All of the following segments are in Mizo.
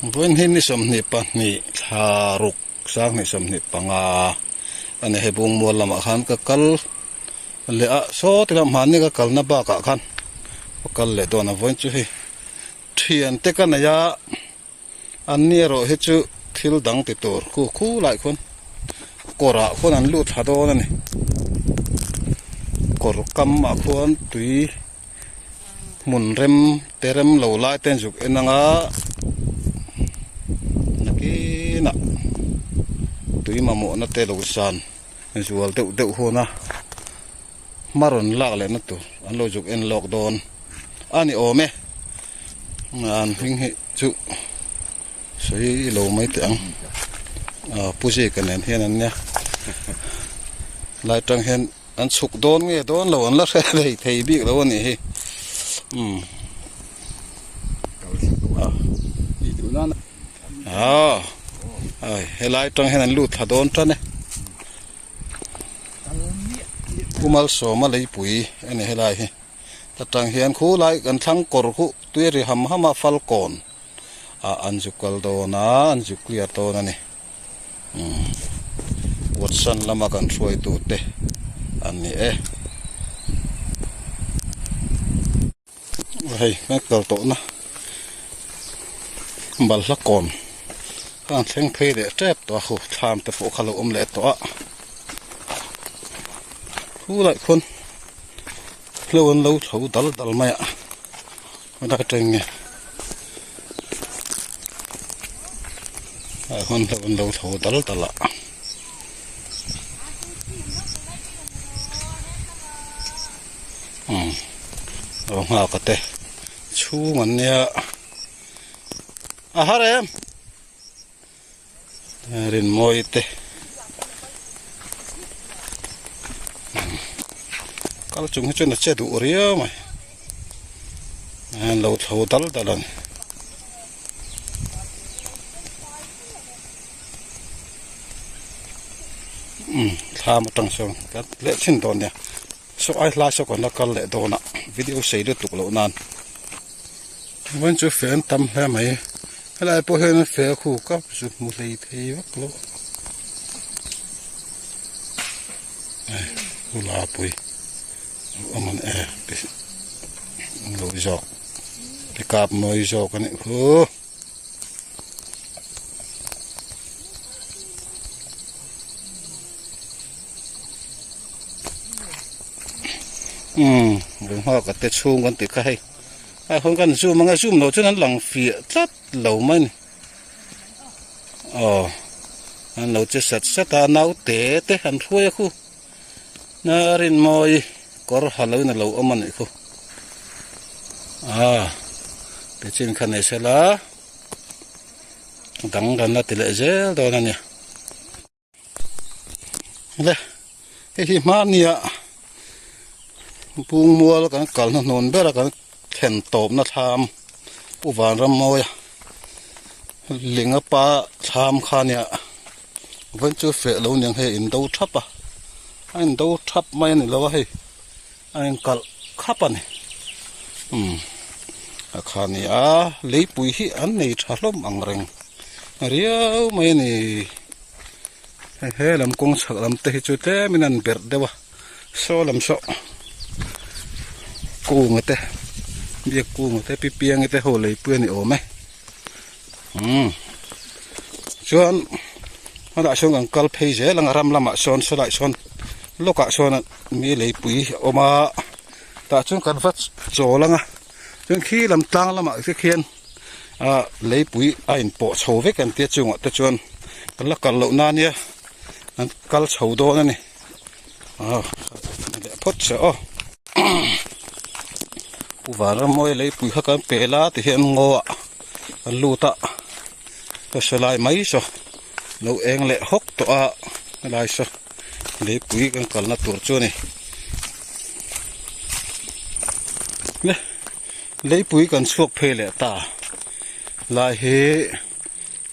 Vawiin hi ni 22 thla ruk sanghnih 25 a ni hei bungmual lamah khan ka kal leh a saw ti lam hmanni ka kalna bakah khan ka kal leh dawn a vawiin chu hei thian te ka nei a an ni erawh hi chu thil dang ti tur khu khu lai khuan kawrah khuan an lut thla dawn a ni kawr kamah khuan tui hmun rem te rem lo lai te an zuk en ang a nakinah tui mamawhna te lo san zual deuh deuh hun a hma rawn lak leh na tur an lo zuk en lawk dawn a ni awm e an hming hi chu sawi lo mai teh ang ah pu zika nen hian an nia lai tang hian an chhuk dawn nge dawn lo an la hre thei thei bik lo a nih hi umm ah helai tang hian an lut thla dawn tan e. Pu Malsawma leipui a ni helai hi ta tang hian khulai kan thlang kawr khu tui ri ham ham a falkawn ah an zu kal dawn a an zu clear dawn a ni umm Watson lama kan hruaitu te an ni e hei kan kal tawh na balhla kawn khan thleng phei leh tep tawh a khu thlam te pawh kha lo awm leh tawh a khu laih khawn hlo an lo tho dal dal mai a helai atang nge ah khawn hlo an lo tho dal dal a. Umm lo nghak a te chhung an nia a har em rinmawi te kal chung hi chuan a che duh riau mai an lo thlo dal dal a ni. Umm thlam atang sawn kan leh thin dawn nia. Saw ai hlai saw kan la kal leh dawn a video sei lutuk loh nan vawiin chu fe an tam hle mai helai pawh hian fe khu ka zu hmu hlei thei vak lo eh hula pui awm an e lo zawk pickup mawi zawk a nih khu. Umm nghak a te chhung kan tih kha hei a hawn kan zoom anga zoom loh chuan an lang fiah tlat lo mai a ni aw an lo che sat sat a naute te an hruai a khu na rinmawi kawr ha lo in a lo awm a nih khu ah tichin kha nei sela dang dan a ti leh zel dawn a ni. Le hei hi hmania pungmual kan kalna hnawn bera kan thlen tawpna thlam Pu Vanrammawia Linga pa thlam kha nia vawiin chu feh lo niang hei in do thap a a in do thap mai a ni lo a hei a in kalh khap a ni umm a kha nia leipui hi an nei tha hlawm ang reng riau mai a ni. Hei he lam kawng chhak lam te hi chu tlem in an berh deuh a saw lam saw kunga te biak kunga te pi pianga te ho lei pui a ni awm e umm chuan hmanah sawn kan kal phei zel ang a ram lamah sawn sawlai sawn lawkah sawn mi leipui a awm a tah chuan kan va chawl ang a chuan khi lam tlang lamah te khian. a leipui a inpawh chho vek an tia chungah te chuan kan la kal loh na nia an kal chho dawn a ni ah leh phawt che aw Pu Vanrammawi leipui kha kan pe la ti hian ngaw ah kan lut a ka hre lai mai saw lo eng leh hawk tawh a helai saw leipui kan kalna tur chu a ni le. Leipui kan chhuak phei leh ta lai hi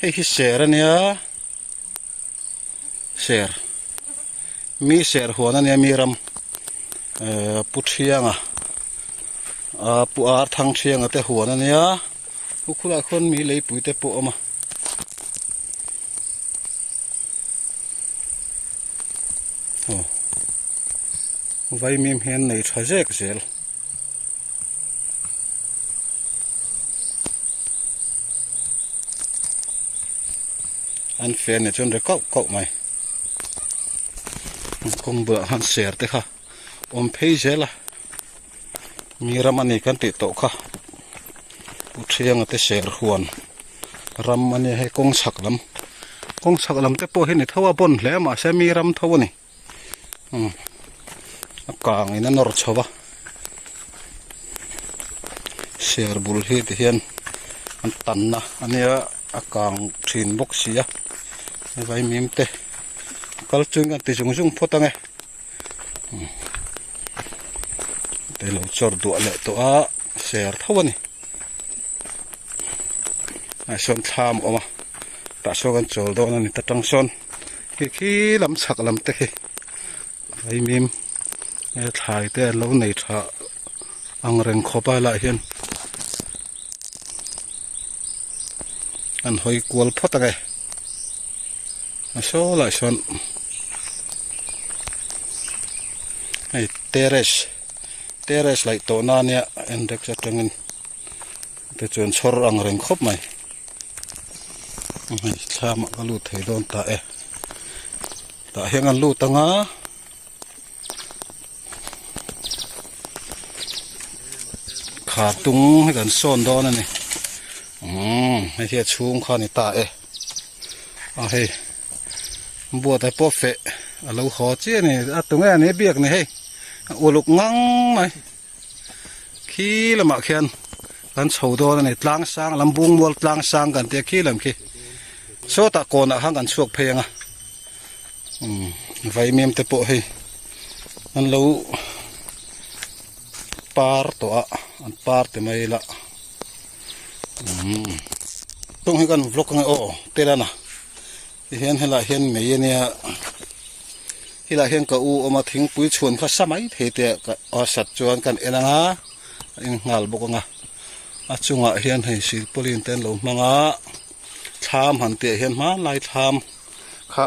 hei hi ser a nia ser mi ser huan a nia mi ram ehh pu thianga Aa pu ar thang thianga te huan a nia pu khulaiah khuan mi leipui te pawh a awm a. Aw vaimim hian nei tha zek zel. An fan ah chuan ri kauh kauh mai kawng bulah khan ser te kha awm phei zel a mi ram a ni kan tih tawh kha pu thianga te ser huan ram a nia hei kawng chhak lam kawng chhak lam te pawh hi ni tho a bawn hle mahse mi ram tho a ni. Umm a kang in a nawr chho a ser bul hi ti hian an tanna a nia a kang thin bawk si a vaimim te kal chung an ti zung zung phawt ang e umm te lo chawr duah leh tawh a ser tho a ni ah sawn thlam a awm a tah sawn kan chawl dawn a ni ta tang sawn. Khi khi lam chhak lam te khi vaimim he thlai te an lo nei tha ang reng khawp a helaiah hian an hawi kual phawt ang e a saw lai sawn hei terrace terrace laih tawh na ania index atangin. Tichuan chhawr ang reng khawp mai. Hei thlam ah ka lut thei dawn ta e. Tah hian an lut anga. Kha tung hi kan sawn dawn a ni. Umm hei hi a chhung kha a ni ta e. A hei buat ah pawh feh a lo haw chiah a ni. A tunge a ni biak ni hei a uluk ngang mai. Khi lamah khian kan chho dawn a ni tlang sang lam bung mual tlang sang kan tia khi lam khi sawtah kawnah khan kan chhuak phei ang a umm vaimim te pawh hei an lo par tawh a an par ti mai ila umm tung hi kan vlog ange aw telana. Tihian helaiah hian mei ania helaiah hian ka u awm a thingpui chhun kha sa mai thei te a sat chuan kan en anga a in nghal bawk anga a chungah hian hei silpaulin te an lo hmang a thlam han tih ah hian hmanlai thlam kha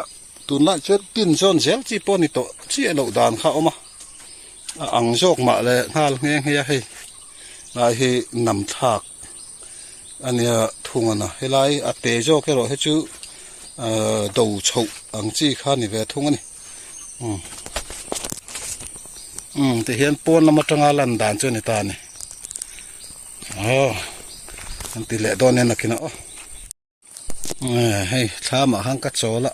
tunlai chuan tin zawn zel chi pawh a ni tawh chiah loh dan kha a awm a a ang zawk mah leh nghal nghe nghe a hei lai hi nam thlak. A nia thung a na helai a te zawk erawh hi chu ahh do chhoh ang chi kha a ni ve thung a ni umm umm tihian pawn lam atanga lan dan chu a ni ta a ni aw an ti leh dawn nia nakinah aw hei thlamah khan ka chawl a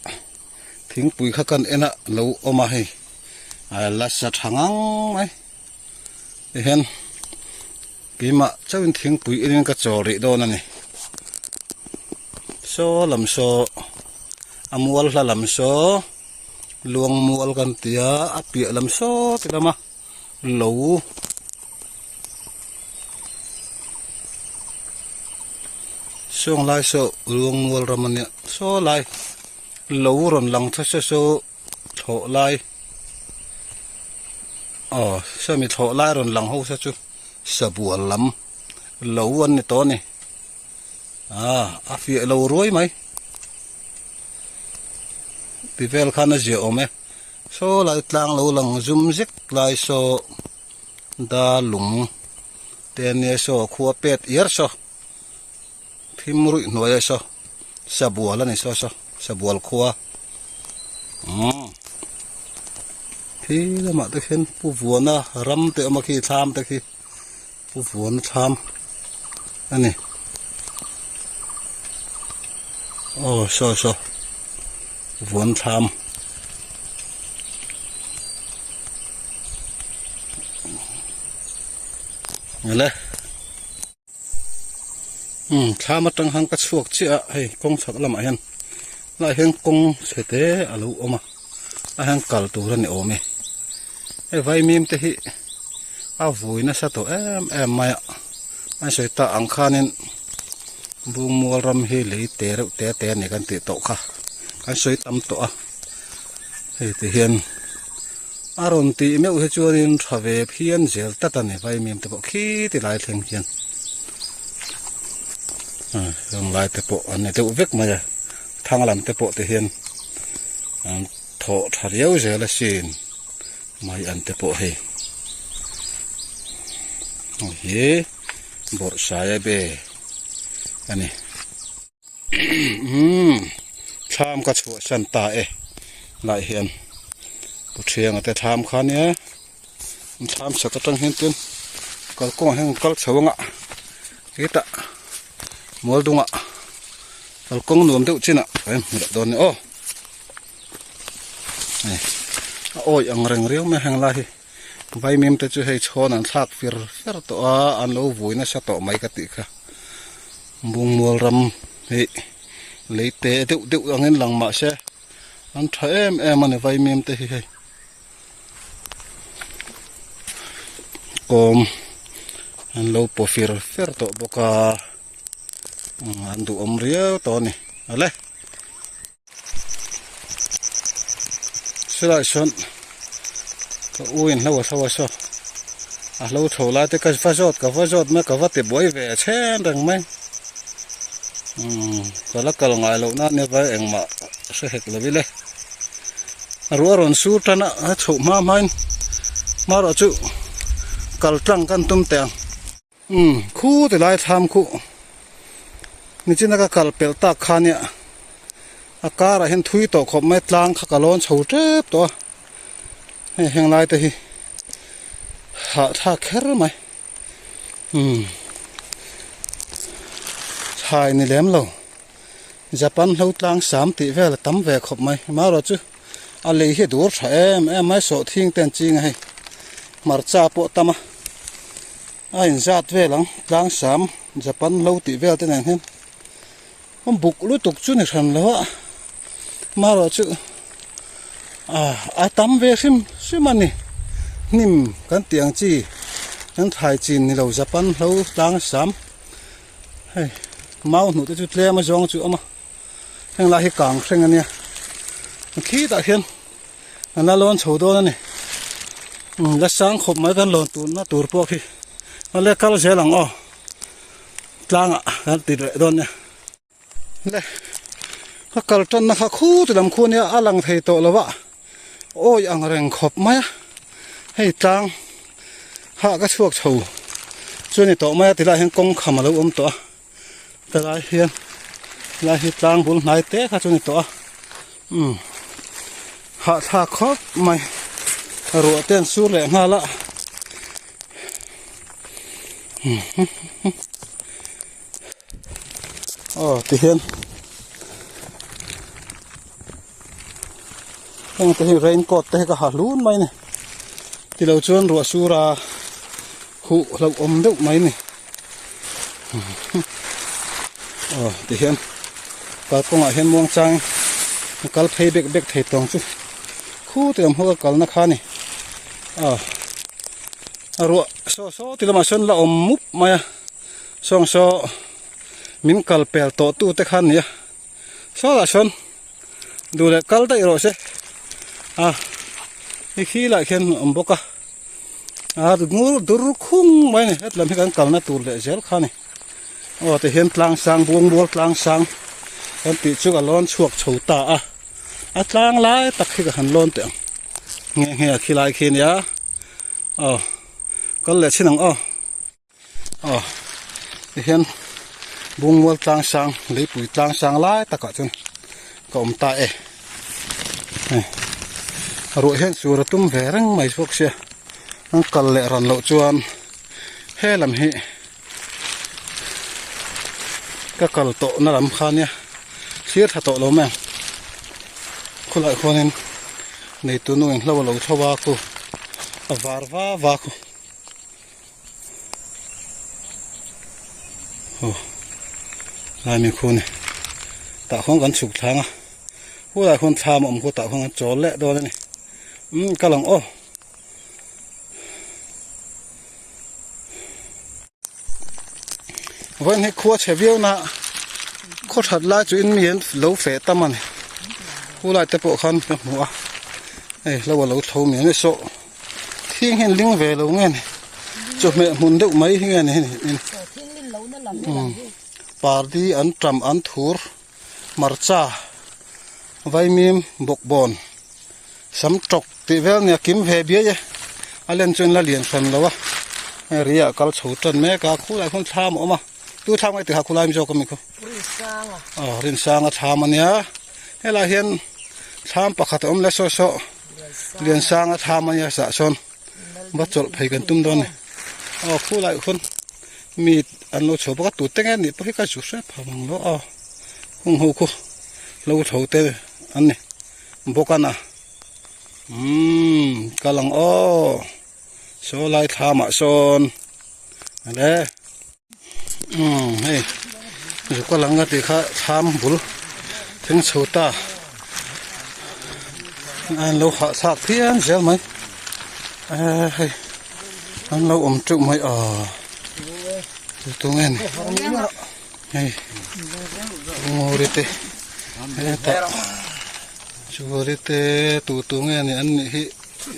thingpui kha kan en a lo awm a hei a la sa tha ngang mai tihian keimah chauhin thingpui enin ka chawl rih dawn a ni saw lam saw a mual hla lam saw luang mual kan ti a a piah lam saw ti lama lo. Sawng lai saw ruang mual ram a nia saw lai lo rawn lang thla se saw thlawh lai aw sawmi thlawh lai rawn lang ho se chu sabual lam lo an ni tawh a ni ah a fiah lo ruai mai ti vel khan a ziah awm e. Saw lai tlang lo lang zum zek lai saw da lung te ania saw khua pet iar saw thim ruih hnuai a saw sabual a ni saw saw sabual khua umm khi lamah te khian pu vuana ram te awm a khi thlam te khi pu vuana thlam a ni aw saw saw vuan thlam. Awle umm thlam atang khan ka chhuak chiah a hei kawng chhak lamah hian helaiah hian kawng chhe te a lo awm a ah hian kal tur a ni awm e hei vaimim te hi a vui nasa tawh em em mai a an sawi tak ang khanin bungmual ram hi lei te reuh te te a ni kan tih tawh kha kan sawi tam tawh a hei ti hian. A rawn tih meuh hi chuanin tha ve phian zel tlat a ni vaimim te pawh khi ti lai thleng hian heng lai te pawh an ni deuh vek mai a thang lam te pawh ti hian an thawh tha riau zel asin mai an te pawh hei hei hi bawrhsaia be a ni. Umm thlam ka chhuahsan ta e lai hian pu thianga te thlam kha nia thlam sak atang hian tin kalkawngah hian kal chho anga hetah mual dungah kalkawng nuam deuh chinah kan hmu leh dawn a ni aw hei a awih ang reng riau mai heng lai hi vaimim te chu hei chhawn an thlak fir fer tawh a an lo vui nasa tawh mai ka tih kha. Bungmual ram hi lei te deuh deuh angin lang mah se an tha em em a ni vaimim te hi hei kawm an lo paw fir fer tawh bawk a an duhawm riau tawh a ni ale. Silai sawn ka u in hlo a hlo a saw a hlo tho lai te ka va zawt ka va zawt mai ka va ti buai ve chhen reng mai umm ka la kal ngai loh nan nia vai engmah hre hek lo ile a ruah rawn sur tan a a chhoh hma hma in hmarawh chu kal tlang kan tum teh ang. Umm khu ti lai thlam khu nichina ka kal pelh tak kha nia a karah hian thui tawh khawp mai tlang kha ka lawn chho tep tawh a hei heng lai te hi hahthlak kher mai umm thlai ni lem lo Japan hlo tlang sam tih vel a tam ve khawp mai amaherawhchu a lei hi a dur tha em em mai sawhthing te an ching a hei hmarcha pawh a tam a a inzat vel ang tlang sam Japan hlo tih vel te nen hian a buk lutuk chu ni hran lo a amaherawhchu ah a tam ve hrim hrim a ni hnim kan tih ang chi kan thlai chin ni lo Japan hlo tlang sam. Hei mau hnuh te chu tlem a zawng chu a awm a heng lai hi kang hreng a nia khitah hian an la lawn chho dawn a ni umm la sang khawp mai kan lawn tur na tur pawh khi a le kal zel ang aw tlangah kan ti leh dawn nia le ka kal tan na kha khu ti lam khu ania a lang thei tawh lo a awi ang reng khawp mai a hei tlang hah ka chhuak chho chu a ni tawh mai a tilaiah hian kawng kham a lo awm tawh a tilai hian tilai hi tlang bul hnai te kha chu a ni tawh a umm hahthlak khawp mai ruah te an sur leh nghal a aw tihian heng te hi rain coat te hi ka ha hlun mai a ni tilo chuan ruah sur a huh hlauh awm deuh mai a ni aw tihian kalkawngah hian muang chang kal phei bek bek thei tawng chu khu te awm ho ka kalna kha a ni aw a ruah saw saw ti lamah sawn la awm mup mai a sawng saw min kal pel tawh tu te kha a ni a. Sawlah sawn duh leh kal daih rawh se a hei khi lah khian awm bawk a a ngur dur khung mai a ni hetlam hi kan kalna tur leh zel kha a ni aw tihian tlang sang buang mual tlang sang kan tih chu a lawn chhuak chho ta a a tlang lai tak hi ka han lawn teh ang nghe nghe a khi lai khi a nia aw kal leh chin ang aw. Aw tihian Bungmual tlang sang leipui tlang sang lai takah chuan ka awm ta e hei ruah hian sur a tum ve reng mai bawk sia an kal leh ran loh chuan he lam hi ka kal tawh na lam kha nia thlir tha tawh lo mai ang khawlai khuanin neitu nu in hlo a lo thlo a khu a var va va khu. Aw lai mi khu ni tah khuan kan chhuk thlang a khulai khuan thlam a awm khu tah khuan kan chawl leh dawn a ni umm ka lang aw. Vawiin hi khua chhe viau na khaw that lai chu in mi an lo feh tam a ni khulai te pawh khan ka hmu a. Hei hlo a lo tho mial mai saw thing hian ling ve lo nge ni chawhmeh hmun deuh mai hi nge ni hei ni pardi an tam an thur hmarcha vaimim bawkbawn sam tawk tih vel nia kim ve biai e a len chuan la lian hran lo a hei ri ah kal chho tan mek a khulai khawn thlam a awm a tu thlam nge tihah khulai zawk ami khu aw rinsanga thlam ania helaiah hian thlam pakhat a awm leh saw saw liansanga thlam ania sah sawn va chawlh phei kan tum dawn a ni aw khulai khawn mi an lo chho bawk a tute nge nih pawh hi ka zu hrep phah ang lo aw hung ho khu lo tho te an ni bawk a na umm kal ang aw saw lai thlam ah sawn ale umm hei zu kal ang a tih kha thlam bul thleng chho ta a an lo hahthlak phian zel mai ehh hei an lo awm teuh mai a chu tu nge ni hei ngawri te hetah churi te tu tu nge ni an nih hi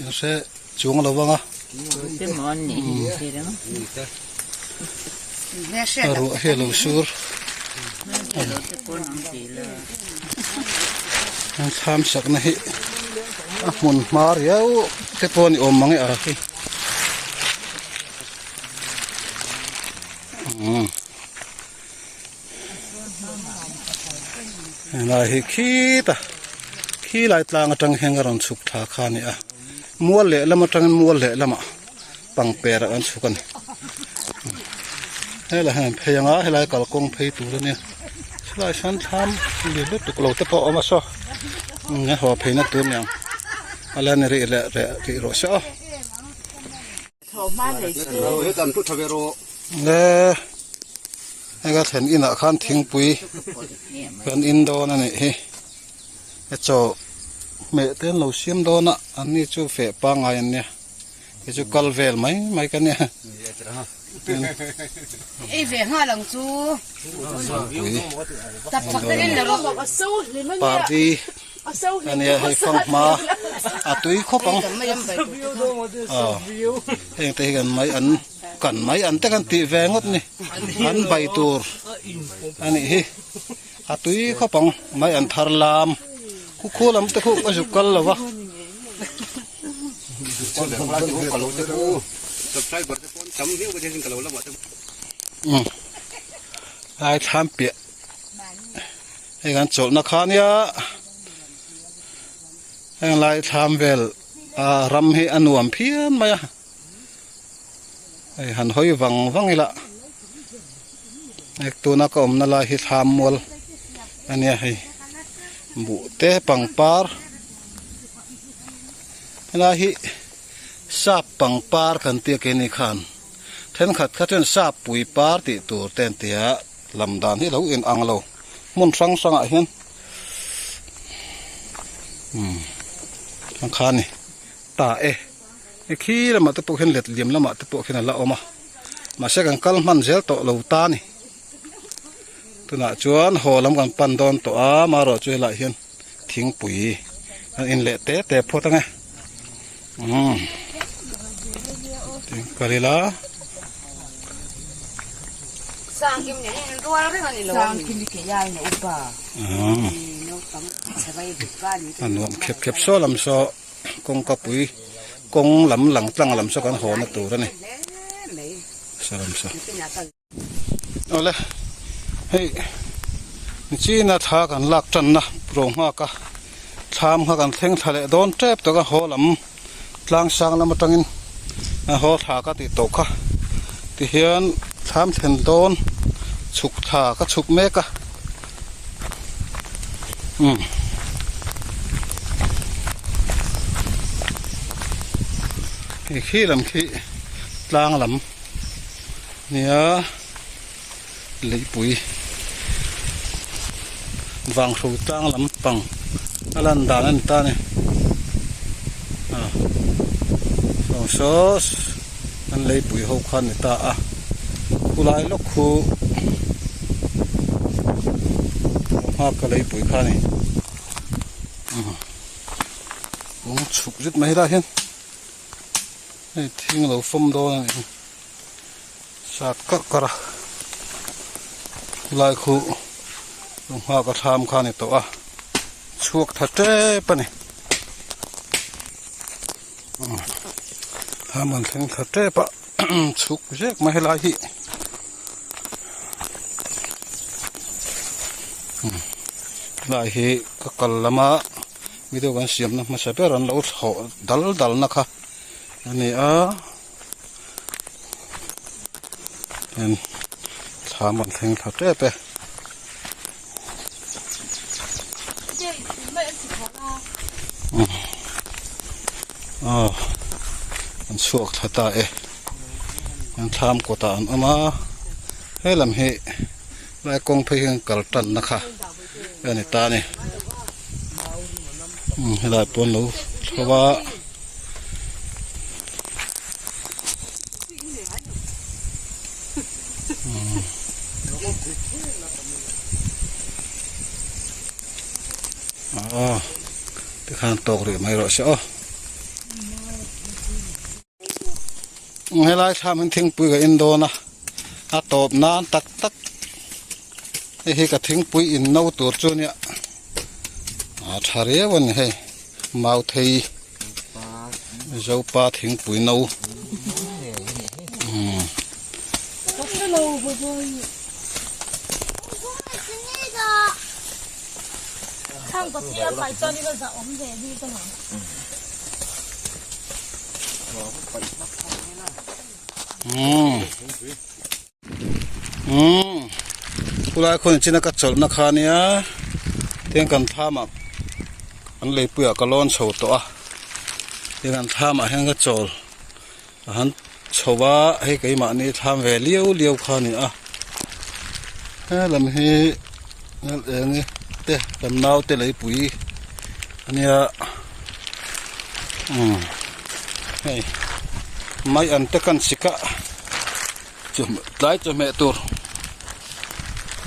in hre chuang lo vang a a ruah hi a lo sur an thlam sakna hi a hmun hma riau te pawh a ni awm mang e a hi umm helai hi khita khilai tlang atang hian ka rawn chhuk thla kha a ni a mual lehlam atangin mual lehlamah pangper ah an chhuk a ni helai hian an phei ang a helai kalkawng phei tur a nia helai sawn thlam lian lutuk lo te pawh a awm a saw a haw pheina tur ni ang a la ni rih leh reh rih rawh se aw. Le hei ka thlen inah khan thingpui kan in dawn a nih hi he chaw hmeh te an lo siam dawn a an ni chu feh pangngai an nia hei chu kal vel mai mai ka nia. Ei ve nghal ang chu tap chak takin la rawh. Party a nia hei fanghma a tui khawp ang aw heng te hi kan mai an kan mai an te kan tih ve ngawt ni an bai tur a nih hi a tui khawp ang mai an thar lam khu khu lam te khu a zuk kal lo va. Lai thlam piah hei kan chawlhna kha ania heng lai thlam vel a ram hi a nuam phian mai a hei han hawi vang vang ila hei tuna ka awmna lai hi thlam mual ania hei buh te pangpar helai hi sap pangpar kan tia keini khan thenkhat kha chuan sap pui par tih tur te an ti a lam dan hi a lo in ang lo hmun hrang hrang ah hian umm ang kha a ni ta e hei khi lamah te pawh khian letliam lamah te pawh khian a la awm a mahse kan kal hman zel tawh lo ta a ni tunah chuan haw lam kan pan dawn tawh a amaherawh chu helaiah hian. Thingpui an in leh te te phawt ang e umm kal ila a nuam khep khep saw lam saw kawngka pui kawng lam lang tlang lam saw kan haw na tur a ni saw lam saw. Awle hei nichina thla kan lak tanna ro nghak a thlam kha kan thleng thla leh dawn tep tawh a haw lam tlang sang lam atangin a haw thla ka tih tawh kha tihian thlam thlen dawn chhuk thla ka chhuk mek a umm. Hei khi lam khi tlang lam. Nia leipui vang hro tlang lam pang a lan dan a ni ta a ni ah saw saw an leipui ho kha a ni ta a khulai lawk khu nghak ka leipui kha a ni. Kawng chhuk zet mai helaiah hian hei thing a lo fawm dawn a ni sat karh karh a helai khu nghak a thlam kha a ni tawh a chhuak tha tep a ni thlam an thleng thla tep a chhuk zek mai helai hi helai hi ka kal lama video kan siamna hmasa ber an lo thlawh dal dal na kha a ni a hian thlam an thleng thla tep e. Aw an chhuak thla ta e an thlam kawtah an awm a helam hi lai kawng phei hian kal tanna kha a ni ta a ni helai pawh an lo thlo a. Aw tikhan tawk rih mai rawh se aw helai thlam hian thingpui ka in dawn a a tawp nan tak tak hei hi ka thingpui in no tur chu ania a tha riau a ni hei mauthei Zopa thingpui no umm. Umm umm khulai khawn chin a ka chawlhna kha ania tiang kan thlam ah an leipui ah ka lawn chho tawh a tiang kan thlam ah hian ka chawl a han chho a hei keimahni thlam ve liau liau kha a ni a helam hi eng nge te kan naute leipui ania umm hei mai an te kan sik a chawhmeh tlai chawhmeh tur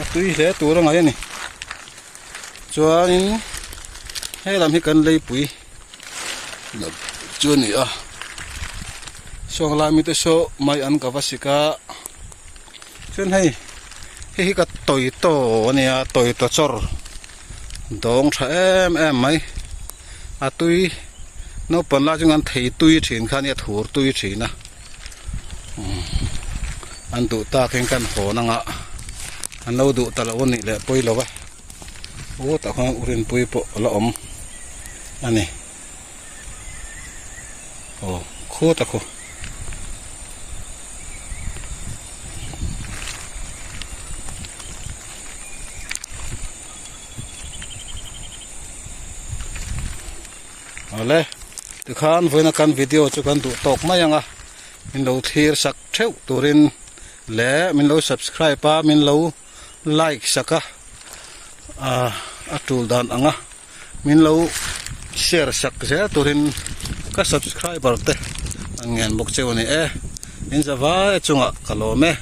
a tui hle tur a ngaih a ni chuanin helam hi kan leipui chu a ni a saw lai mite saw mai an ka va sik a chuan hei hei hi ka tawitaw a nia tawitaw chawr dawng tha em em mai a tui naupang lai chu an thei tui thin kha ania thur tui thin a an duh tak hian kan hawn anga an lo duh ta lo a nih leh pawi lo va aw tah khuan rinpui pawh a la awm a ni aw khawt a khaw. Awle tikhan vawiina kan video chu kan duh tawk mai ang a min lo thlir sak theuh turin leh min lo subscribe a min lo like sak a ah a tul dan ang a min lo share sak zel turin ka subscriber te an ngen bawk cheu a ni e in zavai chungah ka lawm e.